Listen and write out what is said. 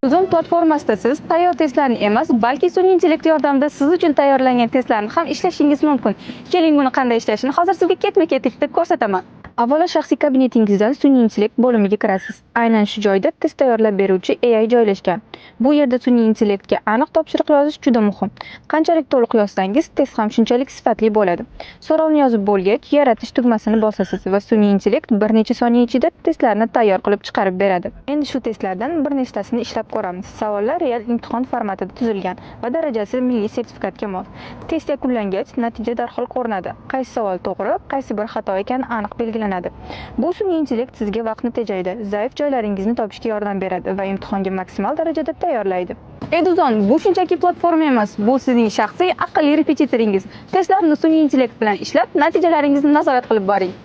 Eduzone platformasida siz tayyor testlarni emas, balki sun'iy intellekt yordamida siz uchun tayyorlangan testlarni ham ishlashingiz mumkin. Keling, buni qanday ishlashini hozir sizga ketma-ketlikda ko'rsataman. Avvalo shaxsiy kabinetingizdan sun'iy intellekt bo'limiga kirasiz. Aynan shu joyda test tayyorlab beruvchi AI joylashgan. Bu yerda sun'iy intellektga aniq topshiriq yozish juda muhim. Qanchalik to'liq yozsangiz, test ham shunchalik sifatli bo'ladi. So'rovni yozib bo'lgach, "Yaratish" tugmasini bosasiz va sun'iy intellekt bir necha soniya ichida testlarni tayyor qilib chiqarib beradi. Endi shu testlardan bir nechtasini ishlab ko'ramiz. Savollar real imtihon formatida tuzilgan va darajasi milliy sertifikatga mos. Test yakunlangach, natija darhol ko'rinadi. Qaysi savol to'g'ri, qaysi biri xato ekani aniq belgilanadi. Bu sun'iy intellekt sizga vaqtni tejaydi, zaif joylaringizni topishga yordam beradi va imtihonga maksimal darajada tayyorlaydi. Eduzone bu shunchaki platforma emas, bu sizning shaxsiy aqlli repetitoringiz. Testlarni sun'iy intellekt bilan ishlab, natijalaringizni nazorat qilib boring.